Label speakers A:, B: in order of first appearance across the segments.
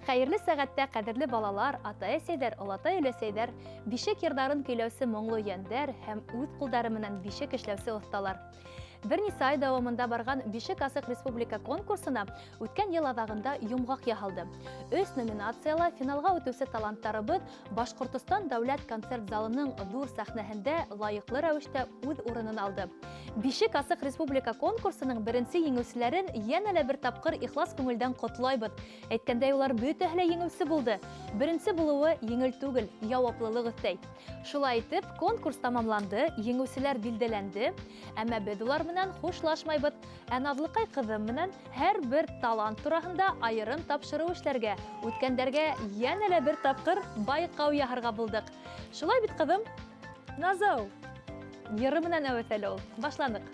A: Хәерле сәғәттә, ҡәҙерле балалар, атай-әсәйҙәр, олатай-өләсәйҙәр, бишек йырҙарын көйләүсе моңло йәндәр һәм үҙ ҡулдары менән бишек эшләүсе оҫталар. Бер нисә ай дауамында барған Бишек асыҡ республика конкурсына үткән йыл аҙағында йомғаҡ яһалды. Өс номинацияла финалға үтеүсе таланттарыбыҙ Башҡортостан дәүләт концерт залының ҙур сәхнәһендә лайыҡлы рәүештә үҙ урынын алды. Бишек асыҡ республика конкурсының беренсе еңеүселәрен йәнә лә бер тапҡыр ихлас күңелдән ҡотлайбыҙ. Әйткәндәй, улар бөтәһе лә еңеүсе булды. Беренсе булыуы еңел түгел, яуаплылыҡ өҫтәй. Шулай итеп, конкурс тамамланды, еңеүселәр билдәләнде. Әмма беҙ улар менән хушлашмайбыҙ. Ә Наҙлыҡай ҡыҙым менән һәр бер талант тураһында айырым тапшырыу эшләргә, үткәндәргә йәнә лә бер тапҡыр байҡау яһарға булдыҡ. Шулай бит, ҡыҙым? Назау! Йыры менән әүәҫ әле ул. Башланыҡ.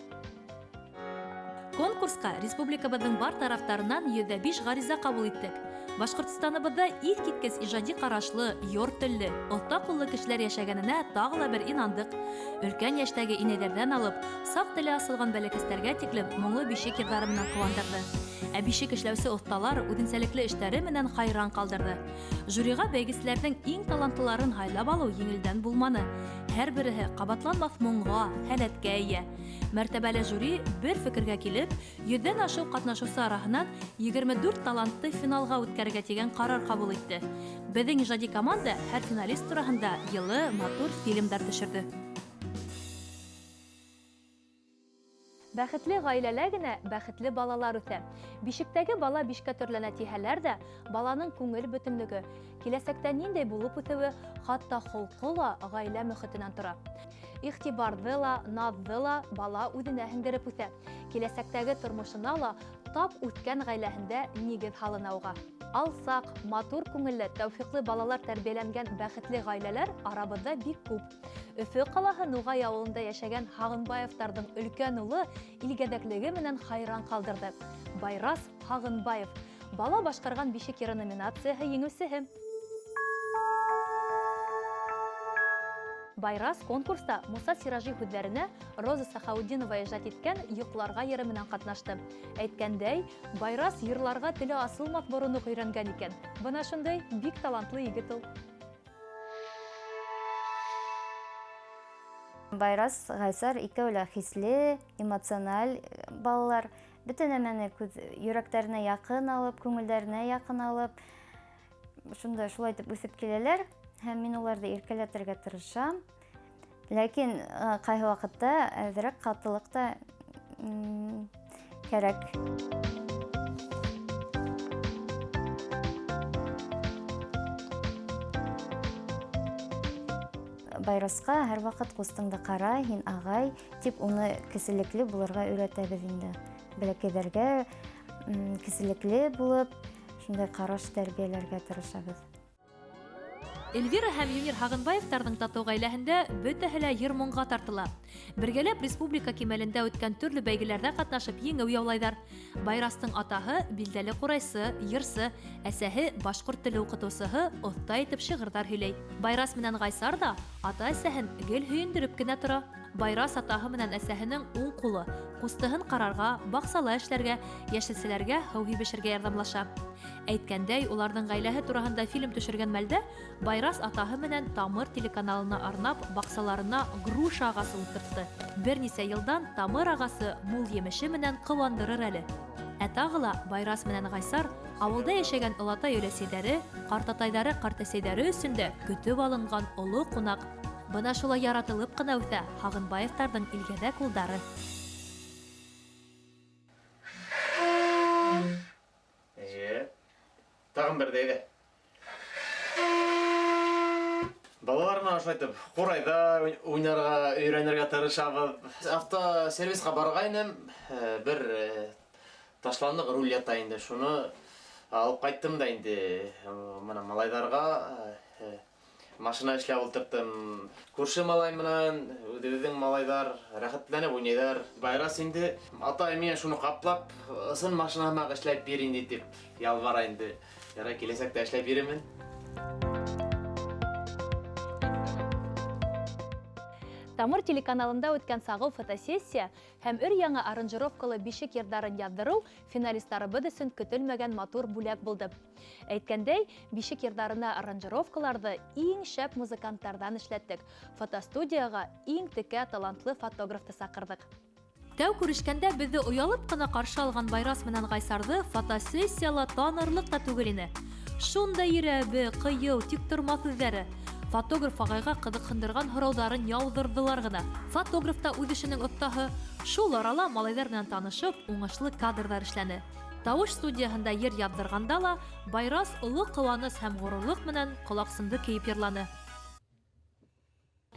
A: Конкурсҡа республикабыҙҙың бар тарафтарынан 105 ғариза ҡабул иттек. Башҡортостаныбыҙҙа иҫ киткес ижади ҡарашлы, йор телле, оҫта ҡуллы кешеләр йәшәгәненә тағы ла бер инандыҡ. Өлкән йәштәге инәйҙәрҙән алып, саҡ теле асылған бәләкәстәргә тиклем моңло бишек йырҙары менән ҡыуандырҙы. Ә бишек эшләүсе оҫталар үҙенсәлекле эштәре менән хайран ҡалдырҙы. Жюриға бәйгеселәрҙең иң талантлыларын һайлап алыу еңелдән булманы. Һәр береһе ҡабатланмаҫ моңға, һәләткә эйә. Мәртәбәле жюри бер фекергә килеп, йөҙҙән ашыу ҡатнашыусы араһынан 24 талантты финалға үткәрергә тигән ҡарар ҡабул итте. Беҙҙең ижади команда һәр финалист тураһында йылы, матур фильмдар төшөрҙө. Бәхетле гаиләлә генә бәхетле балалар үҫә. Бишектәге бала бишкә төрләнә тиһәләр дә, баланың күңел бөтенлеге, киләсәктә ниндәй булып үҫеүе, хатта холҡо ла гаилә мөхитенән тора. Игътибарҙы ла, наҙҙы ла бала үҙенә һеңдереп үҫә. Киләсәктәге тормошона ла тап үҫкән гаиләһендә нигеҙ һалына уға. Алсаҡ, матур күңелле, тәүфиҡлы балалар тәрбиәләнгән бәхетле гаиләләр арабыҙҙа бик күп. Өфө ҡалаһы Нуғай ауылында йәшәгән Һағынбаевтарҙың өлкән улы илгәҙәклеге менән хайран ҡалдырҙы. Байрас Һағынбаев, Бала башҡарған бишек йыры номинацияһы еңеүсеһе. Байрас конкурста Муса Сиражи һүҙҙәренә Роза Сахаутдинова ижад иткән Йоҡларға йыры менән ҡатнашты. Әйткәндәй, Байрас йырларға теле асылмаҫ борон уҡ өйрәнгән икән. Бына шундай бик талантлы егет ул.
B: Байрас, Гайсар икәү лә хисле, эмоциональ балалар. Бөтә нәмәне күҙ йөрәктәренә яҡын алып, күңелдәренә яҡын алып, шунда шулай итеп үҫеп киләләр. Һәм мин уларҙы иркәләтергә тырышам. Ләкин ҡайһы ваҡытта әҙерәк ҡатылыҡ та кәрәк. Байрасҡа һәр ваҡыт ҡустыңды ҡара, һин ағай, тип уны кеселекле булырға өйрәтәбеҙ инде. Бәләкәйҙәргә кеселекле булып, шундай ҡараш тәрбиәләргә тырышабыҙ.
A: Эльвира һәм Юнир Һағынбаевтарҙың татыу ғаиләһендә бөтәһе лә йыр-моңға тартыла. Бергәләп республика кимәлендә үткән төрлө бәйгеләрҙә ҡатнашып еңеү яулайҙар. Байрастың атаһы билдәле ҡурайсы, йырсы, әсәһе башҡорт теле уҡытыусыһы, оҫта итеп шиғырҙар һөйләй. Байрас менән Ғайсар ҙа ата-әсәһен гел һөйөндөрөп кенә тора. Байрас атаһы менән әсәһенең уң ҡулы, ҡустыһын ҡарарға, баҡсала эшләргә, йәшелсәләргә һыу һибешергә ярҙамлаша. Әйткәндәй, уларҙың ғаиләһе тураһында фильм төшөргән мәлдә Байрас атаһы менән Тамыр телеканалына арнап баҡсаларына груша ағасы ултыртты. Бер нисә йылдан Тамыр ағасы мул емеше менән ҡыуандырыр әле. Ә тағы ла Байрас менән Ғайсар ауылда йәшәгән олатай-өләсәйҙәре, ҡартатайҙары-ҡартәсәйҙәре өсөн дә көтөп алынған оло ҡунаҡ. Бына шулай яратылып ҡына үҫә Һағынбаевтарҙың илгәҙәк улдары.
C: Эйе. Тағын берҙе, әйҙә. Балалар менән ошолай итеп ҡурайҙа уйнарға өйрәнергә тырышабыҙ. Автосервисҡа барғайным, бер ташландыҡ руль ята инде. Шуны алып ҡайттым да инде. Мына малайҙарға машина эшләп ултырттым. Күрше малай менән үҙебеҙҙең малайҙар рәхәтләнеп уйнайҙар. Байрас инде, атай, миңә шуны ҡаплап, ысын машина һымаҡ эшләп бир инде, тип ялбара инде. Ярай, киләсәктә эшләп бирермен.
A: Тамыр телеканалында үткән сағыу фотосессия һәм өр-яңы аранжировкалы бишек йырҙарын яҙҙырыу финалистарыбыҙ өсөн көтөлмәгән матур бүләк булды. Әйткәндәй, бишек йырҙарына аранжировкаларҙы иң шәп музыканттарҙан эшләттек. Фотостудияға иң текә талантлы фотографты саҡырҙыҡ. Тәү күрешкәндә беҙҙе оялып ҡына ҡаршы алған Байрас менән Ғайсарҙы фотосессияла танырлыҡ та түгел ине. Шундай ирәбе, ҡыйыу, тиктормаҫ үҙҙәре. Фотограф ағайға ҡыҙыҡһындырған һорауҙарын яуҙырҙылар ғына. Фотограф та үҙ эшенең оҫтаһы. Шул арала малайҙар менән танышып, уңышлы кадрҙар эшләне. Тауыш студияһында йыр яҙҙырғанда ла Байрас оло ҡыуаныс һәм ғорурлыҡ менән ҡолаҡсынды кейеп йырланы.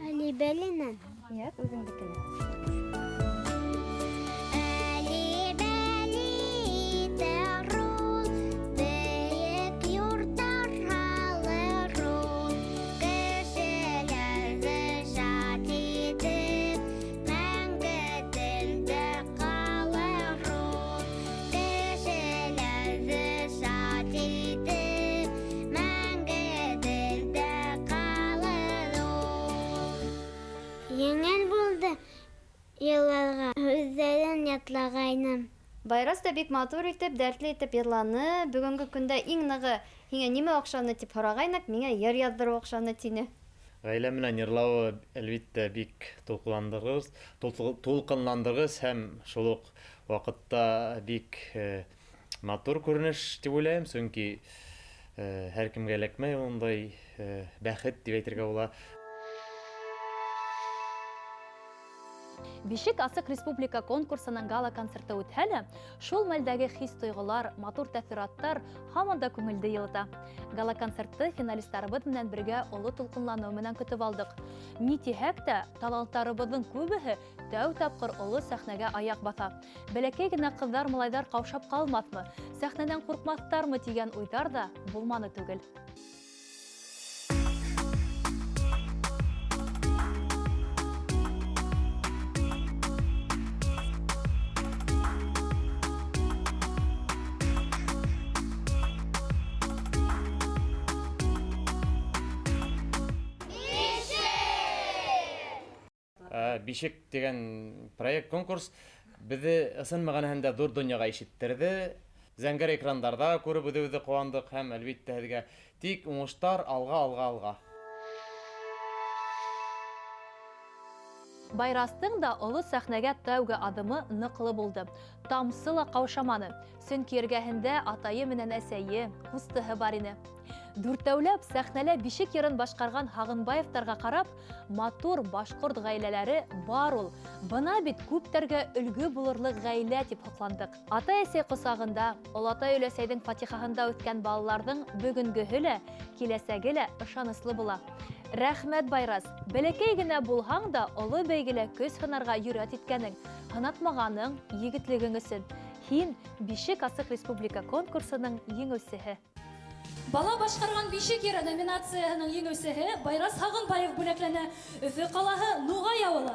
D: Әлибәленән.
B: Юҡ, үҙеңдекенә.
D: Әлибәли итер ул, бейек йорттар һалыр ул, кешеләрҙе шат итеп, мәңге телдә ҡалыр ул, кешеләрҙе шат итеп, мәңге телдә ҡалыр ул. Еңел булды йырларға, һүҙҙәрен ятлағайным.
B: Байрас та бик матур итеп, дәртле итеп йырланы. Бөгөнгө көндә иң нығы һиңә нимә оҡшаны тип һорағайныҡ, миңә йыр яҙҙырыу оҡшаны тине.
C: Ғаилә менән йырлауы әлбиттә бик тулҡынландырғыс һәм шул уҡ ваҡытта бик матур күренеш тип уйлайым, сөнки һәр кемгә эләкмәй ундай бәхет тип әйтергә була.
A: Бишек асыҡ республика конкурсының гала-концерты үтһә лә, шул мәлдәге хис-тойғолар, матур тәьҫораттар һаман да күңелде йылыта. Гала-концертты финалистарыбыҙ менән бергә оло тулҡынланыу менән көтөп алдыҡ. Ни тиһәк тә, таланттарыбыҙҙың күбеһе тәү тапҡыр оло сәхнәгә аяҡ баҫа. Бәләкәй генә ҡыҙҙар-малайҙар ҡаушап ҡалмаҫмы, сәхнәнән ҡурҡмаҫтармы тигән уйҙар ҙа булманы түгел.
C: Бишек тигән проект, конкурс беҙҙе ысын мәғәнәһендә ҙур донъяға ишеттерҙе. Зәңгәр экрандарҙа күреп үҙебеҙҙе ҡыуандыҡ һәм әлбиттә һеҙгә тик уңыштар, алға, алға, алға.
A: Байрастың да оло сәхнәгә тәүге аҙымы ныҡлы булды. Тамсы ла ҡаушаманы, сөнки эргәһендә атайы менән әсәйе, ҡустыһы бар ине. Дүртәүләп сәхнәлә бишек йырын башҡарған Һағынбаевтарға ҡарап, матур башҡорт ғаиләләре бар ул. Бына бит күптәргә өлгө булырлыҡ ғаилә тип һоҡландыҡ. Атай-әсәй ҡосағында, олатай-өләсәйҙең фатихаһында үҫкән балаларҙың бөгөнгөһө лә, киләсәге лә ышаныслы була. Рәхмәт, Байрас, бәләкәй генә булһаң да оло бәйгелә көс һынарға йөрәт иткәнең, һынатмағаның, егетлегең өсөн. Һин Бишек асыҡ республика конкурсының еңеүсеһе.
E: Бала башҡарған бишек йыры номинацияһының еңеүсеһе Байрас Һағынбаев бүләкләнә. Өфө ҡалаһы, Нуғай ауылы.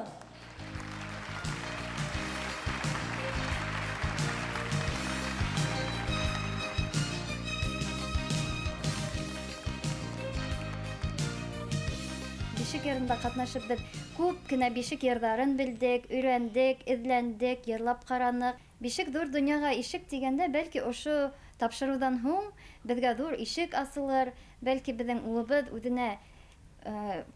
B: Бишек йырында ҡатнашып беҙ күп кенә бишек йырҙарын белдек, өйрәндек, эҙләндек, йырлап ҡараныҡ. Бишек ҙур донъяға ишек тигәндә, бәлки ошо тапшырыуҙан һуң беҙгә ҙур ишек асылыр, бәлки беҙҙең улыбыҙ үҙенә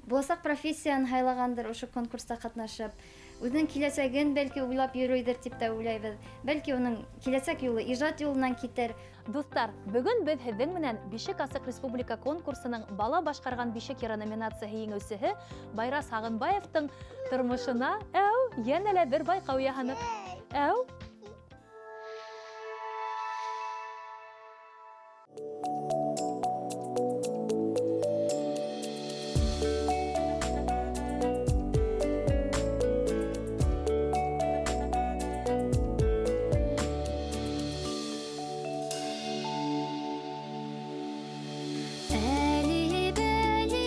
B: буласаҡ профессияны һайлағандыр ошо конкурста ҡатнашып, үҙенең киләсәген бәлки уйлап йөрөйҙөр тип тә уйлайбыҙ. Бәлки уның киләсәк юлы ижад юлынан китер.
A: Дуҫтар, бөгөн беҙ һеҙҙең менән Бишек асыҡ республика конкурсының бала башҡарған бишек йыры номинацияһы еңеүсеһе Байрас Һағынбаевтың тормошона әү йәнә лә бер байҡау яһаныҡ. Әү.
D: Әлі-бәлі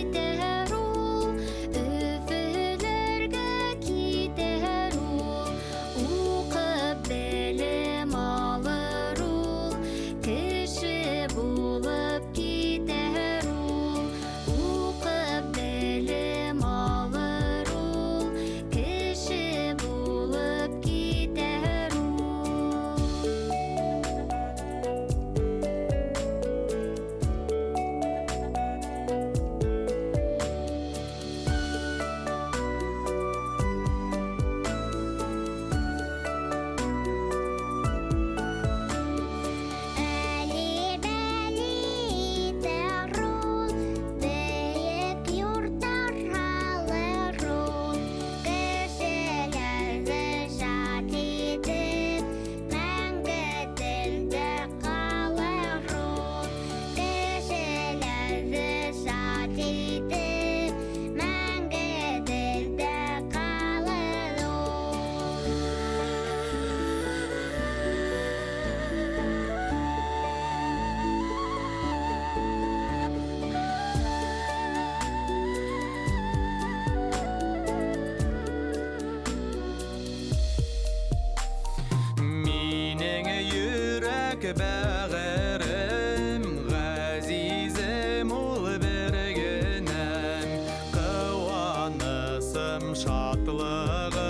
D: итәр ул, Өфөләргә китәр ул,
F: Бәғерем, ғәзизем ул бер генәм. Ҡыуанысым, шатлығым,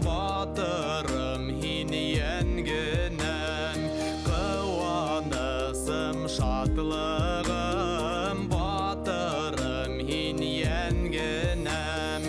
F: батырым һин йәнгенәм. Ҡыуанысым, шатлығым, батырым һин йәнгенәм.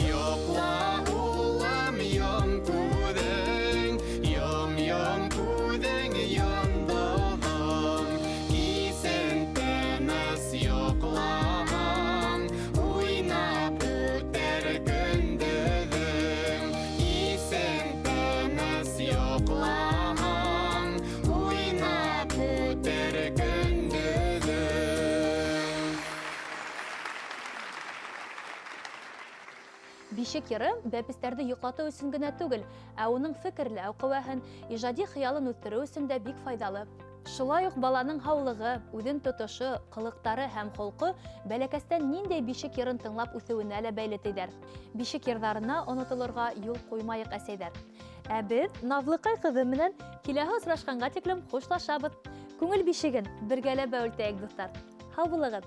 F: Йоҡла, улым, йом күҙең, йом, йом күҙең, йондоҙом. Кисен тыныс йоҡлаһаң, уйнап үтер көндөҙөң. Кисен тыныс йоҡлаһаң, уйнап үтер көндөҙөң.
A: Бишек йыры бәпестәрҙе йоҡлатыу өсөн генә түгел, ә уның фекерләү ҡеүәһен, ижади хыялын үҫтереү өсөн дә бик файҙалы. Шулай уҡ баланың һаулығы, үҙен тотошо, ҡылыҡтары һәм холҡо бәләкәстән ниндәй бишек йырын тыңлап үҫеүенә лә бәйле тиҙәр. Бишек йырҙарына онотолорға юл ҡуймайыҡ, әсәйҙәр. Ә беҙ Наҙлыҡай ҡыҙы менән киләһе осрашҡанға тиклем хушлашабыҙ. Күңел бишеген бергәләп әүелтәйек, дуҫтар. Һау булығыҙ!